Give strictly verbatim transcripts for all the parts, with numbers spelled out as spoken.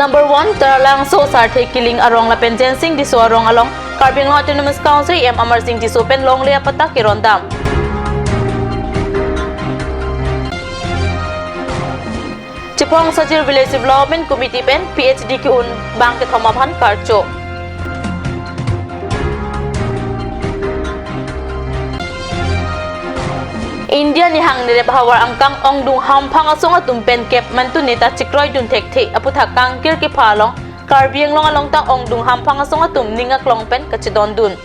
Number one, Taralangso Sarthe Killing arong lapen Jensing Tisso arong along Karbi Anglong Autonomous Council E M Amarsing Tisso pen longle apatta keron dam. Chiprong Sajir Village Development Committee pen P H D ke-un bang kethom aphan karcho. India nihang nerep havar angkang ongdung hamphang asong atum pen kep mantu neta chikroidun thekthe aputhak kangkir kepha along Karbi Anglong along ta ongdung hamphang asong atum ning aklong pen kachedondun.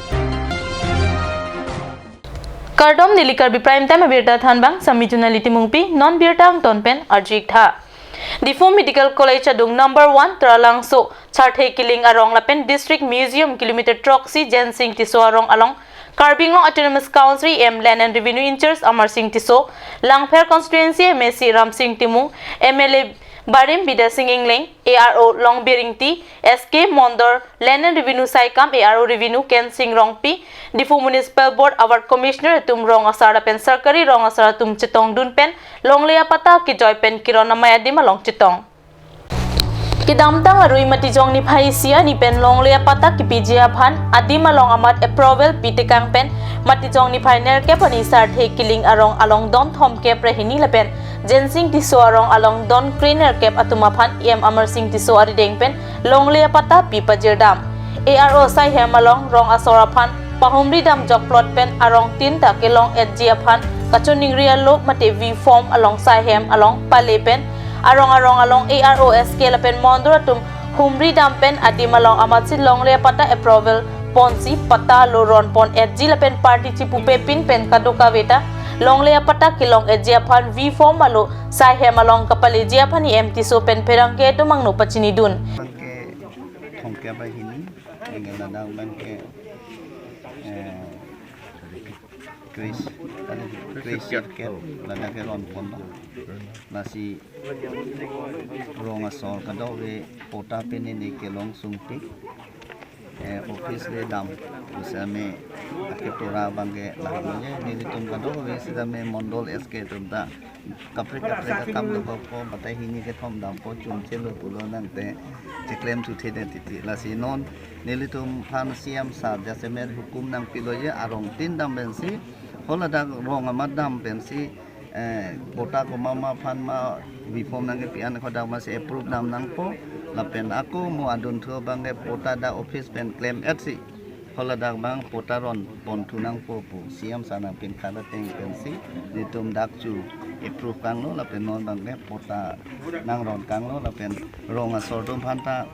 Kardom, neli Karbi Prime Time abirta thanbang Sami Junali Timungpi, non birta angton pen arju-ik tha. Diphu Medical College adung number one Taralangso Sarthe Killing arong lapen District Museum kilometer throksi Jensing Tisso arong along Karbi Anglong Autonomous Council E M Land and Revenue in-charge Amarsing Tisso, Langpher Constituency M A C Ramsing Timung, M L A Barim Bidya Sing Engleng, A R O Longbir Ingti, S K Mondol, Land and Revenue saikam, A R O Revenue Kensing Rongpi, Diphu Municipal Board Award Commissioner atum, rong asar lapen sarkari rong asar atum chetongdun pen longle apatta kejoi pen keron amei adim along chetong. Kedamtang arui Matijong niphai isi arni pen longle apatta kepiji aphan adim along amat approval pitekang pen Matijong niphai nerkep arni Sarthe Killing arong along don thomkep ra hini lapen Jensing Tisso arong along don kre-nerkep atum aphan E M Amarsing Tisso arideng pen longle apatta pi pajirdam. A R O saihem along rong asor aphan pahumri damjok plot pen arong tin ta kelong-etji aphan kachoningri alo mate V form along saihem along pale pen arong arong along A R O, S K lapen Mondol atum humri dam pen adim along amatsi longle apatta approval ponsi patta alo ron pon-etji lapen party chipupepin pen kadokave ta longle apatta kelong-etji aphan V form alo saihem along kapaleji aphan E M Tisso pen pherangke atum angno pachinidun. Bangke thomkep ra hini, ingin ladang bangke, eh, kre-, kre-, kre-, ladang ke ron pon lo. Lasi rong asor kadokave patta pen neli kelong sungpik, eh, office le dam pusitame aketora bangke lahan je, nelitum kadokave sitame Mondol S K atum ta kaprek kaprek akam dokokpo, batai hini kethom dampo, chunchelo pulo nangte cheklem chuthe de titi. Lasi non nelitum aphan C M sir jasemet hukum nangpilo je, arong tin dam pensi, holadak rong amat dam pensi, eh, patta komat ma aphan ma V form nangkepi-an, khodak masi approve dam nangpo, lapen ako mo adunthu bangke patta dak office pen klem-etsi, holadak bang patta ron ponthu nangpo pu C M sir nangpinkha ateng pensi nelitum dak chu approve kanglo lapen non bangke patta nangron kanglo lapen rong asor atum aphan ta,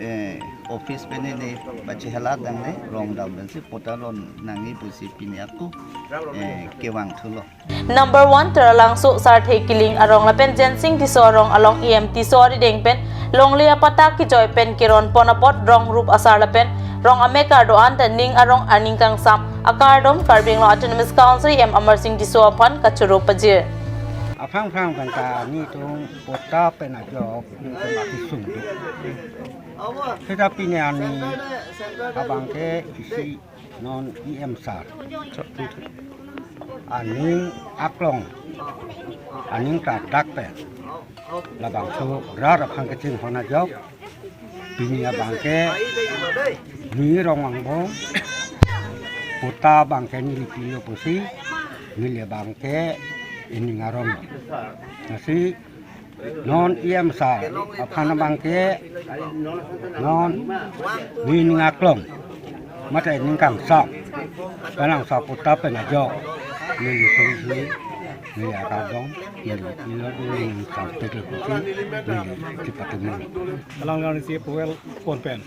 eh, office pen neli pachehelat nangne, rong dam pensi patta ron nangji pusi pini ako, eh, kevang thulo. Number one Taralangso Sarthe Killing arong lapen Jensing Tisso arong along E M Tisso arideng pen longle apatta kejoi pen keron pon apot rong rup asar lapen rong amek ardo-an ta ning arong arni kangsam akardom Karbi Anglong Autonomous Council E M Amarsing Tisso aphan kachoro pajir. Aphangphang pen ta nelitum patta pen ajok nelitum akesung do. Seta pini arni abangke isi non E M sir aning aklong, aning ta dak pen labangso rat aphan kachinghon ajok, pini abangke neli rong angbong patta abangke neli pilo pusi neli abangke ining arong. Lasi non E M sir aphan abangke non neli ning aklong mate ning kangsam, kanang sa patta pen ajok neli sungsi neli akardom neli pilo, neli ning kangsam pekle pusi neli chepatenglo. Alang alang si approval pon pen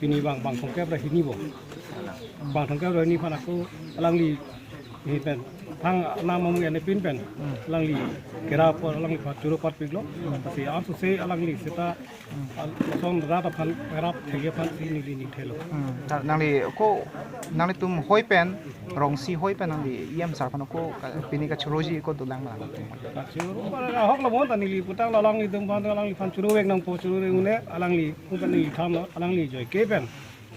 pini bang bang thomkep ra hini bo. Bang thomkep ra hini aphan ako alangli, eh, pen thang anam amu ane pin pen alangli kerap apot alangli aphan choro patpiklo. Lasi ansose alangli seta al-, ason rat aphan kerap thekji aphan si neli ning thelo. Hmm. Ta nangli ko, nanglitum hoi pen, rongsi hoi pen nangli E M sir aphan ko ka-, pini kachoroji ko dolang ma? Kachoro ahok lo bon ta neli putang lo alanglitum aphan, alangliphan choro vek nangpo, choro vek un-e alangli, un-e neli thanlo, alangli joike pen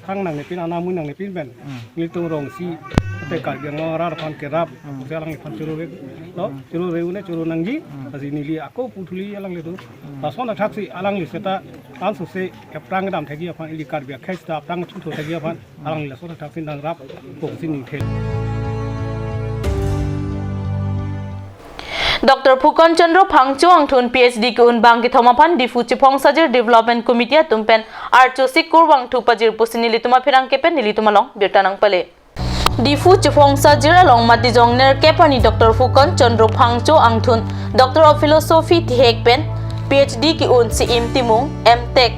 thang nangne pin, anam amu nangne pin pen. Hmm. Nelitum rongsi Karbi Anglong arat aphan kerap, pusi alangliphan choro-ve lo, choro-ve un-e, choro nangji, lasi neli ako puthuli alanglitum. Lason athaksi alangli seta ansose aphrang kedam thekji aphan, ili Karbi akhei seta aphrang chutho thekji aphan, alangli lason athaksi nangrappo pusi ningthe. Doctor Phukan Chandra Phangcho angthun P H D ke-un bang kethom aphan Diphu Chephongsajir Development Committee atum pen archo si kurvangthu pajir pusi nelitum apherangke pen nelitum along birta nangpale. Diphu Chephongsajir along matijong nerkep arni Doctor Phukan Chandra Phangcho angthun Doctor of Philosophy thihek pen P H D ke-un C M Timung, M Tech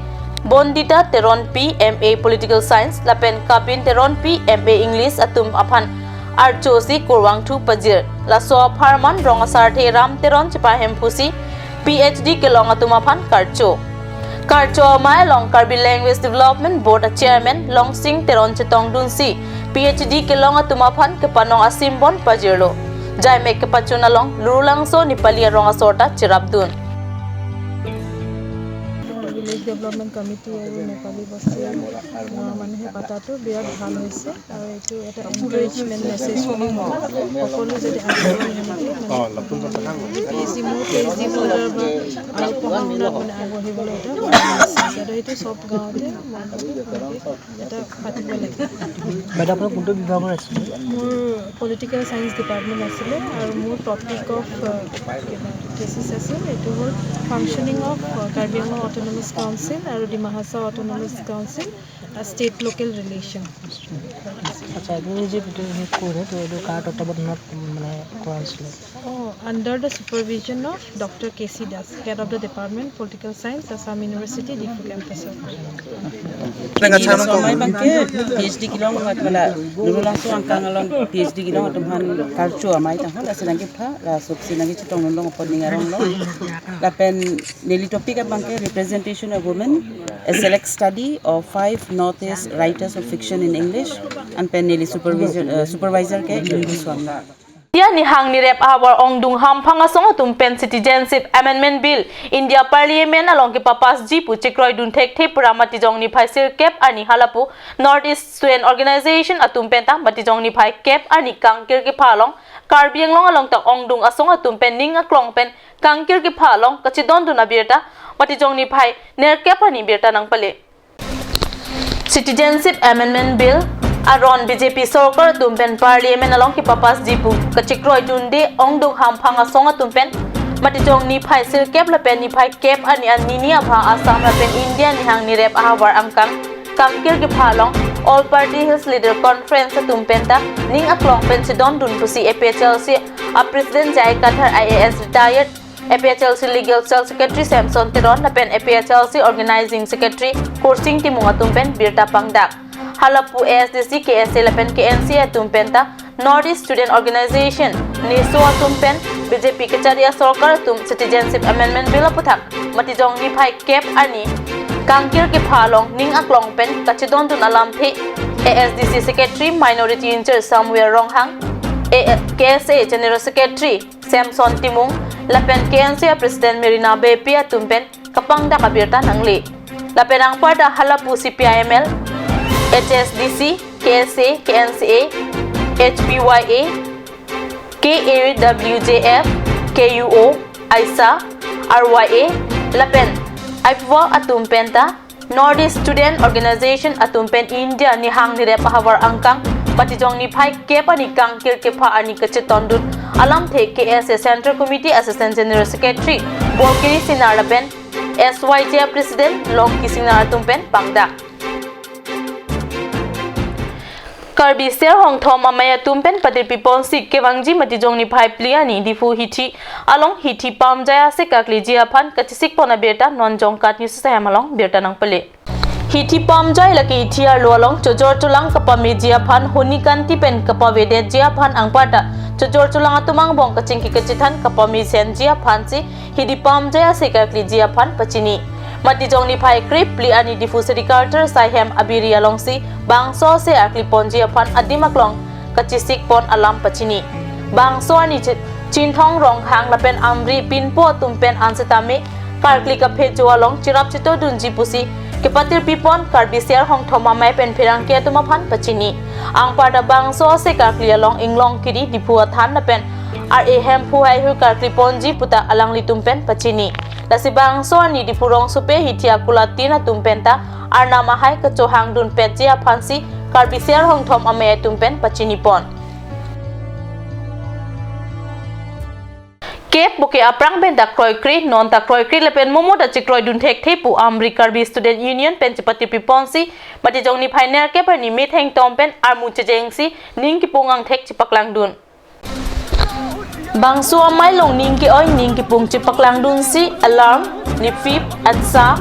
Bondita Teronpi, M A Political Science, lapen Kabin Teronpi, M A English atum aphan archo si kurvangthu pajir. Laso apharman rong asarthe Ram Teron chepahemphusi P H D kelong atum aphan karcho. Karcho amei along Karbi Language Development Board a Chairman Longsing Teron chetongdunsi P H D kelong atum aphan kepanong asimbon pajirlo. Jaimek kepachun along Lurulangso Nepali arong asor ta cherapdun. Village Development Committee আৰু নেপালী বস্তি মানুহে পাতাটো বিৰাট ভাল হৈছে আৰু এইটো এটা এনকাৰেজমেণ্ট মেছেজ বুলি মই সকলো যদি আগবাঢ়ি আহিলে মানে পি এইচ ডি, মোৰ পি এইচ ডি হোল্ডাৰ বা আৰু পঢ়া শুনাত মানে আগবাঢ়িবলৈ এটা মেছেজ আৰু সেইটো চব গাঁৱতে মই ভাবোঁ এনেকৈ এটা পাতিব লাগে। বাইদেউ, আপোনাৰ কোনটো বিভাগৰ আছিলে? মোৰ পলিটিকেল চায়েন্স ডিপাৰ্টমেণ্ট আছিলে আৰু মোৰ টপিক অফ থিচিছ আছিল, এইটো হ'ল functioning of Karbi Anglong autonomous council আৰু Dima Hasao autonomous council, state local relation. আচ্ছা, আপুনি যে এইটো হেড কৰে, তো এইটো কাৰ তত্বাৱধানত মানে কৰা হৈছিলে? Oh, under the supervision of Doctor K C Das, Head of the Department, Political Science, Assam University, Diphu Campus. Nang kachanang Amei abangke P H D kelong, wala Lurulangso angkang along P H D kelong atum aphan karcho amei tangho, lasi nangkepha, lasoksi nangkechetongdun long apot ning arong long. Lapen neli topic abangke Representation of Women, a select study of five Northeast writers of fiction in English, anpen neli supervision, eh, supervisor ke Indus Swami. India nihang nirep ahavar ongdung hamphang asong atum pen Citizenship Amendment Bill India Parliament along kepapassji pu chekroidun thekthe pura matijong niphai sirkep arni halapu North East Student Organization atum penta matijong niphai kep arni kangkir kepha along Karbi Anglong along ta ongdung asong atum pen ning aklong pen kangkir kepha along kachedondun abirta matijong niphai nerkep arni birta nangpale. Citizenship Amendment Bill aron B J P sorkar atum pen Parliament along kepapassji pu kachekroidunde ongdung hamphang asong atum pen matijong niphai sirkep lapen niphai kep arni anini abha Assam lapen India nihang nirep ahavar angkang kangkir kepha along All Party Hills Leader Conference atum penta ning aklong pen chedondun pusi A P H L C a President J I Kathar I A S retired, A P H L C Legal Cell Secretary Samson Teron lapen A P H L C Organizing Secretary Kursing Timung atum pen birta pangdak. Halapu A S D C, K S A lapen K N C A atum penta North East Student Organization, NESO atum pen B J P kachari asorkar atum Citizenship Amendment Bill aputhak matijong niphai kep arni kangkir kepha along ning aklong pen kachedondun alamthe A S D C Secretary Minority in Charge Samuel Ronghang, A-, K S A General Secretary Samson Timung lapen K N C A President Merina Beypi atum pen kapangdak abirta nangle. Lapen anparta halapu C P I M L, H S D C, K S A, K N C A, H P Y A, K A W J F, K U O, AISA, R Y A, lapen AIPWA atum penta North East Student Organization atum pen India nihang nirep ahavar angkang matijong niphai kep arni kangkir kepha arni kachetondun alamthe K S A Central Committee Assistant General Secretary Bolkiri Sinar lapen S Y J President Longki Sinar atum pen pangdak. Karbi Ser Hongthom Amei atum pen patirpi ponsi kevangji matijong niphai phli arni Diphu Hithi along Hithi Pamjai ase kakleji aphan kachesik pon abirta non Jongkat News Saham along birta nangpale. Hithi Pamjai lake hithi arlo along chojor cholang kapameji aphan honi kanti pen kapavedetji aphan anparta chojor cholang atum angbong kachingki kachethan kapamesenji aphansi Hithi Pamjai ase kakleji aphan pachini. Matijong niphai krephli arni Diphu City Culture Saihem abiri alongsi bangso ase akli ponji aphan adim aklong kachesik pon alam pachini. Bangso arni Chi-, Chinthong Ronghang lapen Amri Pinpo atum pen ansetame karkli kaphejo along cherap chetodunji pusi Kepatirpi pon Karbi Siar Hongthom Amei pen pherangke atum aphan pachini. Anparta bangso ase karkli along inglong kiri Diphu athan lapen ar-e Hemphu haihui karkli ponji puta alanglitum pen pachini. Lasi bangso ani Diphu rongsopi hithi akula tin atum penta arnam ahai kachohang dunpetji aphansi Karbi Siar Hongthom Amei atum pen pachini pon. Kep boke aphrang penta kroikre, non ta kroikre lapen momo ta chekroidun thekthe pu Amri Karbi Student Union pen chepatirpi ponsi, Matijong niphai nerkep arni methengtom pen armu chejengsi ning kipung angthek chepaklangdun. Bangso amei along ning ke-oi ning kipung chepaklangdunsi Alarm, Nifip, ATSA,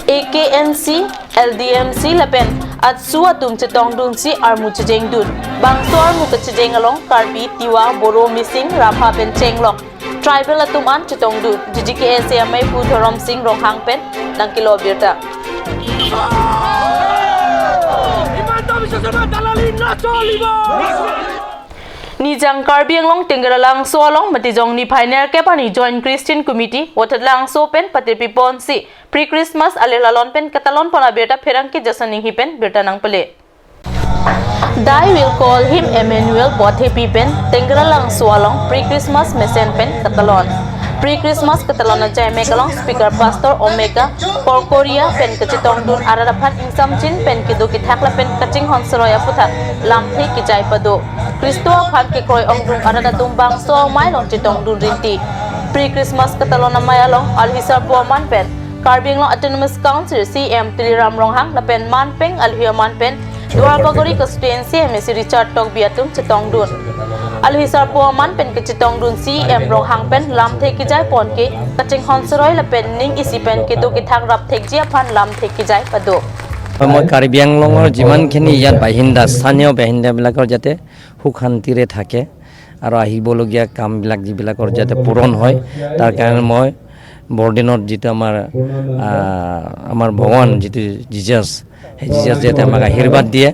A K N C, L D M C lapen ATSU atum chetongdunsi armu chejengdun. Bangso armu kachejeng along Karbi, Tiwa, Boro, Mising, Rapha pen chenglok tribal atum an chetongdun. G G K S A amei pu Dhorom Sing Ronghang pen nangkelo abirta. Himanta Biswa Sarma dalali na cholibo. Nijang Karbi Anglong Tenggara Langso along Matijong niphai nerkep arni Joint Christian Committee Wathat Langso pen patirpi ponsi pre-Christmas ale lalon pen katalon pon abirta pherangke Jason Inghi pen birta nangpale. Thy will call him Emmanuel pu athepi pen Tenggara Langso along pre-Christmas mesen pen katalon. Pre-Christmas katalon ajaimek along speaker Pastor Omega Korkoria pen kachetongdun arat aphan ingsamjin pen kedo kethak lapen kachinghon soroi aputhak lamthe kejai pado. Khristo aphan kekroi ongdung arat atum bangso amei along chetongdun rinti. Pre-Christmas katalon amei along alhi sarpo aman pen Karbi Anglong Autonomous Council C E M Tuliram Ronghang lapen manpeng alhi aman pen Duarbagori Constituency M A C Richard Tokbi atum chetongdun. Alhi sarpo aman pen kachetongdun C E M Ronghang pen lamthe kejai pon ke kachinghon soroi lapen ning isi pen kedo kethak rap thekji aphan lamthe kejai pado. মই কাৰ্বি আংলঙৰ যিমানখিনি ইয়াত বাসিন্দা, স্থানীয় বাসিন্দাবিলাকৰ যাতে সুখ শান্তিৰে থাকে আৰু আহিবলগীয়া কামবিলাক যিবিলাকৰ যাতে পূৰণ হয়, তাৰ কাৰণে মই বৰদিনত যিটো আমাৰ, আহ, আমাৰ ভগৱান যিটো জিজাছ, সেই জিজাছ যাতে আমাক আশীৰ্বাদ দিয়ে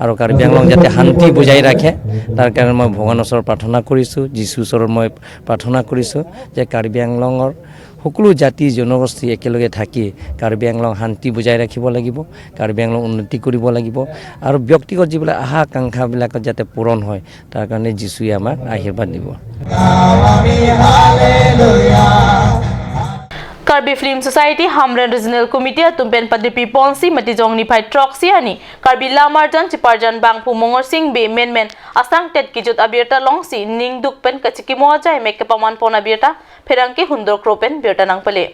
আৰু কাৰ্বি আংলং যাতে শান্তি বজাই ৰাখে, তাৰ কাৰণে মই ভগৱানৰ ওচৰত প্ৰাৰ্থনা কৰিছোঁ, যীচুৰ ওচৰত মই প্ৰাৰ্থনা কৰিছোঁ যে কাৰ্বি আংলঙৰ সকলো জাতি জনগোষ্ঠী একেলগে থাকি কাৰ্বি আংলং শান্তি বজাই ৰাখিব লাগিব, কাৰ্বি আংলং উন্নতি কৰিব লাগিব আৰু ব্যক্তিগত যিবিলাক আশা আকাংক্ষাবিলাকত যাতে পূৰণ হয়, তাৰ কাৰণে যীচুৱে আমাক আশীৰ্বাদ দিব। Karbi Film Society Hamren Regional Committee atum pen patirpi ponsi Matijong niphai throksi arni Karbi Lamarjan Chiparjan Bangphu Mongorsing Bey menmen asangtet kejut abirta longsi ningduk pen kachikimo ajaimek kepaman pon abirta pherangke Hundor Kro pen birta nangpale.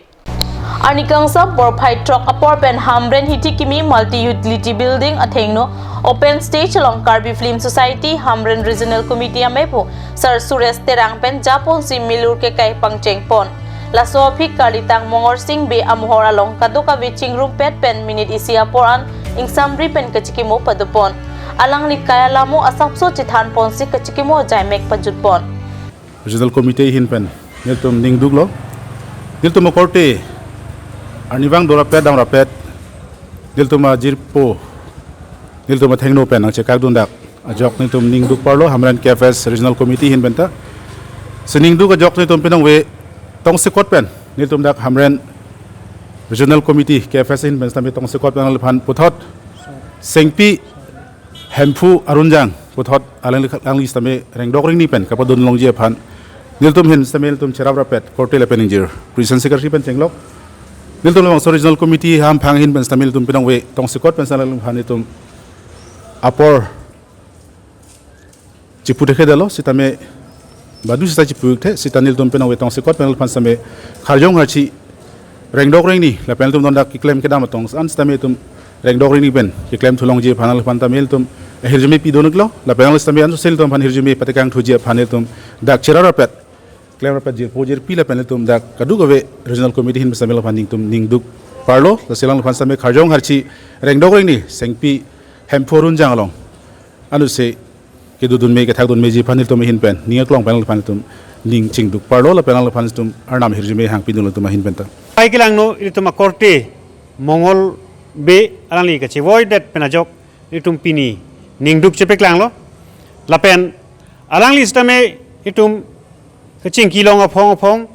Arni kangsam porphai throk apor pen Hamren Hithi Kimi Multi Utility Building athengno open stage along Karbi Film Society Hamren Regional Committee amei pu Sir Suresh Terang pen japonsi milur kekai pangcheng pon. Laso aphi karlitang Mongorsing Bey amohor along kadokave chingrumpet pen minute isi apor an ingsamri pen kachikimo pado pon. Alangli kai alamo asapso chethan ponsi kachikimo ajaimek pajut pon. Regional Committee ahin pen nelitum ningduklo. Nelitum akorte arnivang dorapet damrapet nelitum ajirpo, nelitum athengno pen nangchekakdun dak ajok nelitum ningduk parlo Hamren K F S Regional Committee ahin penta. Si ningduk ajok nelitum pinangve tongsekot pen nelitum dak Hamren Regional Committee K F S ahin pen sitame tongsekot pen alangliphan puthot Sengpi Hemphu Arunjang puthot alangli, alangli sitame rengdok rengni pen kapadun longji aphan nelitum ahin sitame nelitum cherap rapet korte lapen ingjir President Secretary pen chenglok. Nelitum labangso Regional Committee hamphang ahin pen sitame nelitum pinangve tongsekot pen alangliphan nelitum apor chipu thekhe detlo sitame badu sita chipu-ikthe sita nelitum pinangve tongsekot pen alangliphan sitame kharjong kharchi rengdok rengni lapen nelitum dondak keklem kedam atong an sitame nelitum rengdok rengni pen keklem thulongji aphan alangliphan tame nelitum ahirjume pidun-iklo lapen alangliphan sitame anso nelitum aphan hirjume patekang thuji aphan nelitum dak cherap rapet klem rapet jirpo jirpi lapen nelitum dak kadokave Regional Committee ahin pen sitame alangliphan nelitum ningduk parlo. Lasi alangliphan sitame kharjong kharchi rengdok rengni Sengpi Hemphu Arunjang along anutsi kedodunme kethakdunmeji aphan nelitum ahin pen ning aklong pen alangliphan nelitum ning chingduk parlo lapen alangliphan nelitum arnam hirjume hangpidun nelitum ahin penta. Pai kelangno ilitum akorte Mongol Bey alangli kachevoidet pen ajok ilitum pini ningduk chepaklanglo. Lapen alangli sitame ilitum kachingki long aphong aphong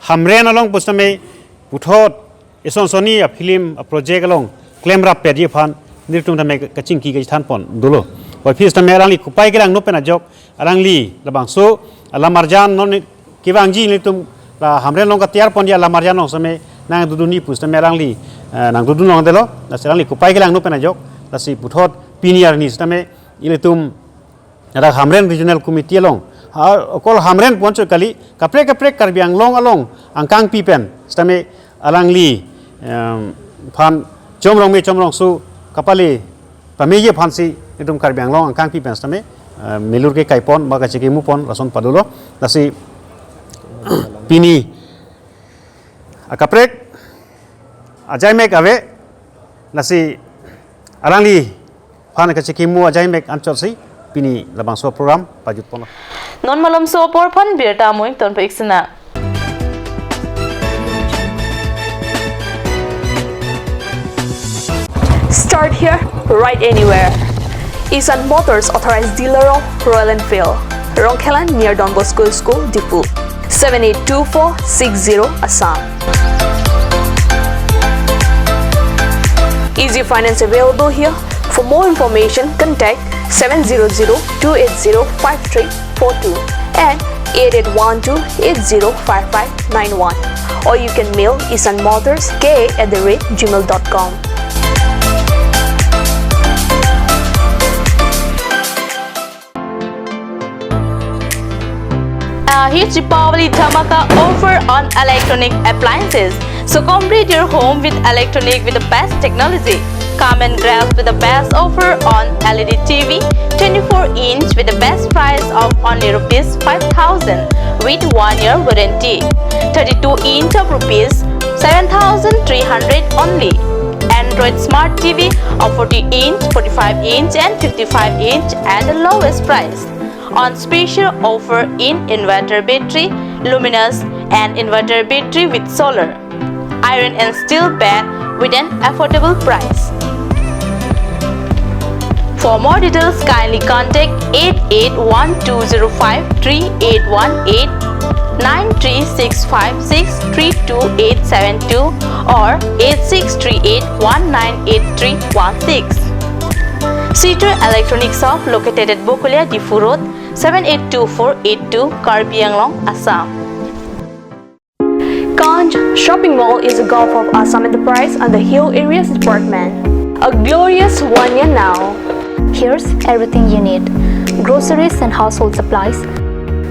Hamren along pu sitame puthot ison sonni a-film a-project along klemrap petji aphan nelitum tame kachingki kachethan pon dolo. Puvoiphit sitame alangli kopai kelangno pen ajok alangli labangso alamarjan non kevangji nelitum la Hamren along katiyar ponji alamarjan along sitame nangdodunji pu sitame alangli, eh, nangdodun longdetlo. Lasi alangli kopai kelangno pen ajok, lasi puthot pini arni sitame ilitum ladak Hamren Regional Committee along, ha, okol Hamren pu anchot kali, kaprek kaprek Karbi Anglong along angkangpi pen sitame alangli, em, phan chomrong me chomrongso kapale pameji aphansi itum Karbi Anglong angkangpi pen sitame, em, melur kekai pon ba kachekimo pon lason padolo. Lasi pini akaprek ajaimek ave, lasi alangliphan kachekimo ajaimek anchotsi pini labangso program pajut ponlo. Non malomso apor aphan birta amoing tonpo ik sena. Start here, ride anywhere. Isan Motors authorized dealer of Royal Enfield, Rongkhelan near Don Bosco School, Diphu. Seven eight two four six zero, Assam. Easy finance available here. For more information, contact seven zero zero two eight zero five three four two and eight eight one two eight zero five five nine one, or you can mail isan motors K A at the rate gmail dot com. A huge Deepavali Dhamaka offer on electronic appliances. So complete your home with electronic with the best technology. Come and grab with the best offer on L E D T V, twenty-four inch with the best price of only rupees five thousand with one year warranty. Thirty-two inch of rupees seven thousand three hundred only. Android Smart T V of forty inch, forty-five inch and fifty-five inch at the lowest price. On special offer in inverter battery, luminous and inverter battery with solar, iron and steel bed with an affordable price. For more details, kindly contact eight eight one two zero five three eight one eight, nine three six five six three two eight seven two or eight six three eight one nine eight three one six. Situ Electronic Shop located at Bokolia, Diphu Road, seven eight two four eight two, Karbi Anglong, Assam. Kanj Shopping Mall is a gulf of Assam Enterprise and the Hill Areas Department. A glorious one year now. Here's everything you need: groceries and household supplies,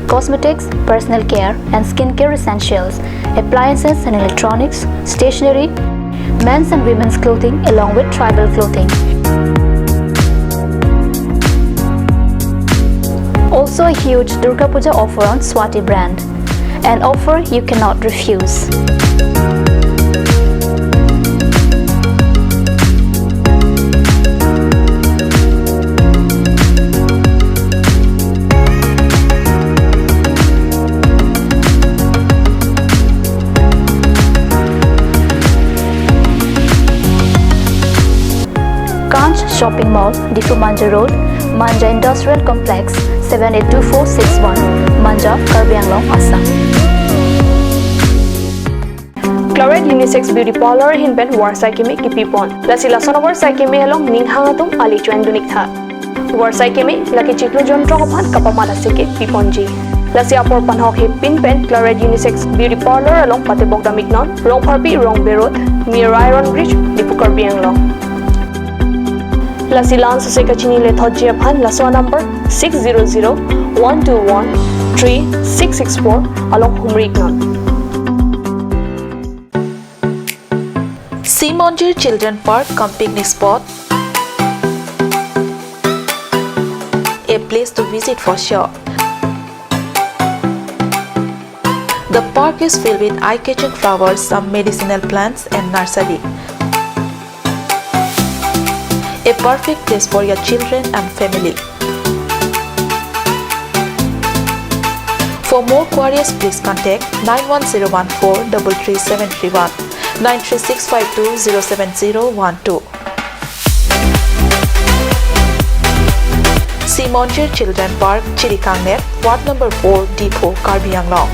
cosmetics, personal care and skincare essentials, appliances and electronics, stationery, men's and women's clothing along with tribal clothing. Also a huge Durga Puja offer on Swati brand. An offer you cannot refuse. Kanj Shopping Mall, Diphu Manja Road, Manja Industrial Complex, seven eight two four six one, Manja, Karbi Anglong, Assam. Claret Unisex Beauty Parlor ahin pen varsai keme kipipon. Lasi lason avarsai keme along ning hang atum ali choin dunik tha. Varsai keme lake chiklo jontro aphan kapamat aseke piponji. Lasi apor panhok hepin pen Claret Unisex Beauty Parlor along patebok dam iknon, Rongpharpi Rongbe Road, near Iron Bridge, Diphu, Karbi Anglong. Lasi lason sose kachini lethotji aphan laso number six zero zero one two one three six six four along humri iknon. Sea Monjir Children Park cum picnic spot, a place to visit for sure. The park is filled with eye-catching flowers, some medicinal plants and nursery. A perfect place for your children and family. For more queries, please contact nine one zero one four double three seven three one, nine three six five two zero seven zero one two. Sea Monjir Children Park, Chirikangner, Ward number four, Diphu, Karbi Anglong.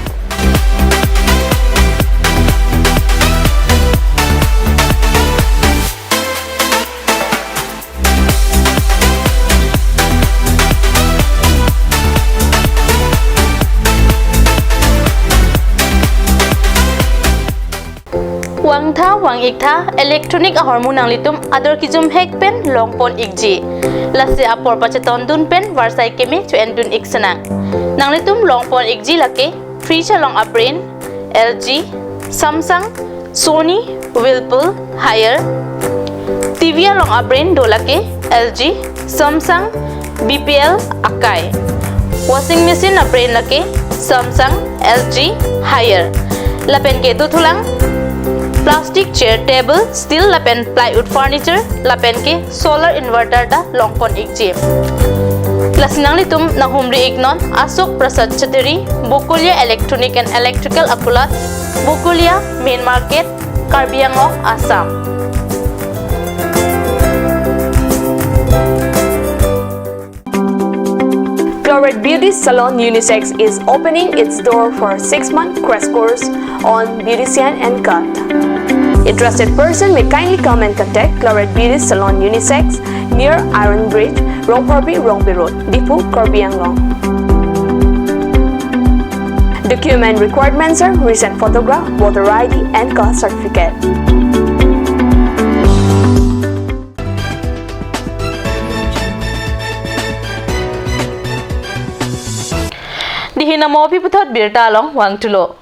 Vangtha vang-iktha electronic ahormu nanglitum ador kejumhek pen longpon-ikji. Lasi apor pachetondun pen varsai keme cho-endun-ik sinang. Nanglitum longpon-ikji lake fridge along a-brand L G, Samsung, Sony, Whirlpool, Haier. T V along a-brand do lake L G, Samsung, B P L, Akai. Washing machine a-brand lake Samsung, L G, Haier. Lapen ke dothulang plastic chair, table, steel lapen plywood furniture, lapen ke solar inverter ta longpon-ikji. Lasi nanglitum nanghumri-iknon Ashok Prasad Chattery, Bokolia Electronic and Electrical Akulat, Bokolia Main Market, Karbi Anglong, Assam. Claret Beauty Salon Unisex is opening its door for six-month crash course on beautician and cut. Interested person may kindly come and contact Claret Beauty Salon Unisex near Iron Bridge, Ropharbi, Rongpi Road, Diphu, Karbi Anglong. Document requirements are recent photograph, voter I D and caste certificate. Dihin amo aphi puthot birta along vangthulo.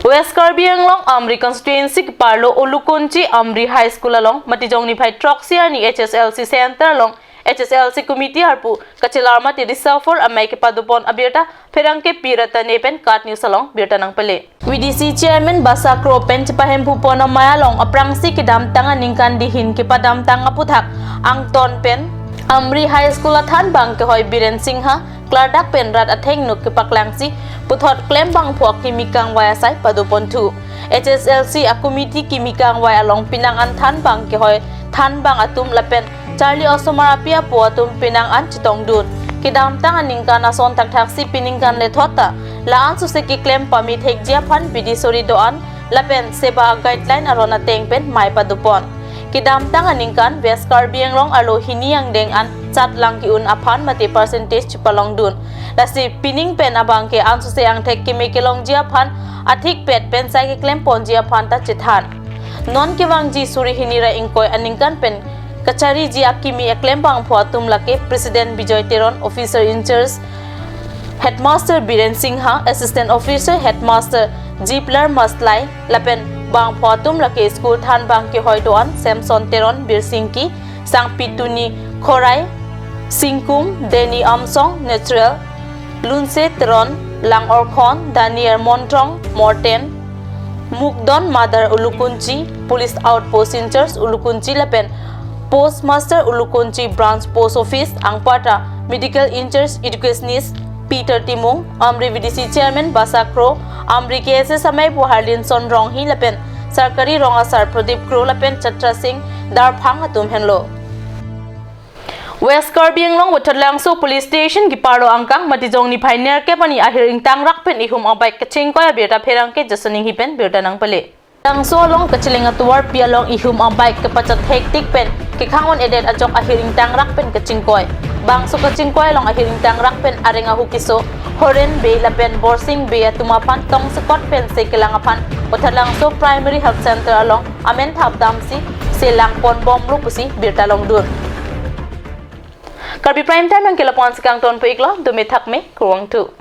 West Karbi Anglong Amri constituency keparlo Ulukunchi Amri High School along Matijong niphai throksi arni H S L C center along H S L C committee arpu kachelar mate reserve amei kepadopon abirta pherangke Pi Ratane pen KAT News along birta nangpale. V D C chairman Basa Kro pen chepahemphu pon amei along aphrangsi kedamtang aningkan dihin kepadamtang aputhak angton pen Amri High School athanbang kehoi Biren Singha klardak pen rat athengno kepaklangsi puthot klembangpho kimi kangvai asai padoponthu. H S L C a-committee kimi kangvai along penang an thanbang kehoi thanbang atum lapen charli osomar api apo atum penang an chetongdun. Kedamtang aningkan ason thakthaksi peningkan lethot ta la-an sose keklem pamethekji aphan bidi sori do-an lapen SEBA guideline aron ateng pen mei padopon. Kedamtang aningkan West Karbi Anglong arlo hini angdeng an chatlang ke-un aphan mate percentage chepalongdun. Lasi pining pen abangke ansose angthek keme kelongji aphan athikpet pen sai keklemponji aphan ta chethan. Non kevangji suri hini ra ingkoi aningkan pen kachariji akimi aklembangpho atum lake President Bijoy Teron, Officer in Charge Headmaster Biren Singha, Assistant Officer Headmaster Jiplar Maslai, lapen bangpho atum lake school thanbang kehoi do-an Samson Teron, Birsingki, Sangpituni Khorai, Singkum, Deni Amsong, Natural, Lunse Teron, Langorkhon, Daniel Montrong, Morten, Mukdon Mother Ulukunchi, Police Outpost in Charge Ulukunchi lapen Postmaster Ulukunchi Branch Post Office, anparta Medical in Charge Educationist Peter Timung, Amri V D C Chairman Basa Kro, Amri K S A Samei Buharlin Son Ronghi lapen Sarkari Rong Asar Pradip Kro lapen Chatra Singh Darphang atum henlo. West Karbi Anglong Voithalangso Police Station keparlo angkang Matijong niphai nerkep arni ahir ingtangrak pen ihum abike kachingkoi abirta pherangke Jason Inghi pen birta nangpale. Langso along kacheleng atovarpi along ihum abike kepachat hektik pen kekhang-un-edet ajok ahir ingtangrak pen kachingkoi. Bangso kachingkoi along ahir ingtangrak pen areng ahu keso Horen Bey lapen Borsing Bey atum aphan tongsekot pensi kelang aphan Voithalangso Primary Health Center along amen thapdamsi selangponbomlo pusi birta longdun. Karbi Prime Time angke lapu-an si kangtonpo-iklo, dome thakme, kurvangthu.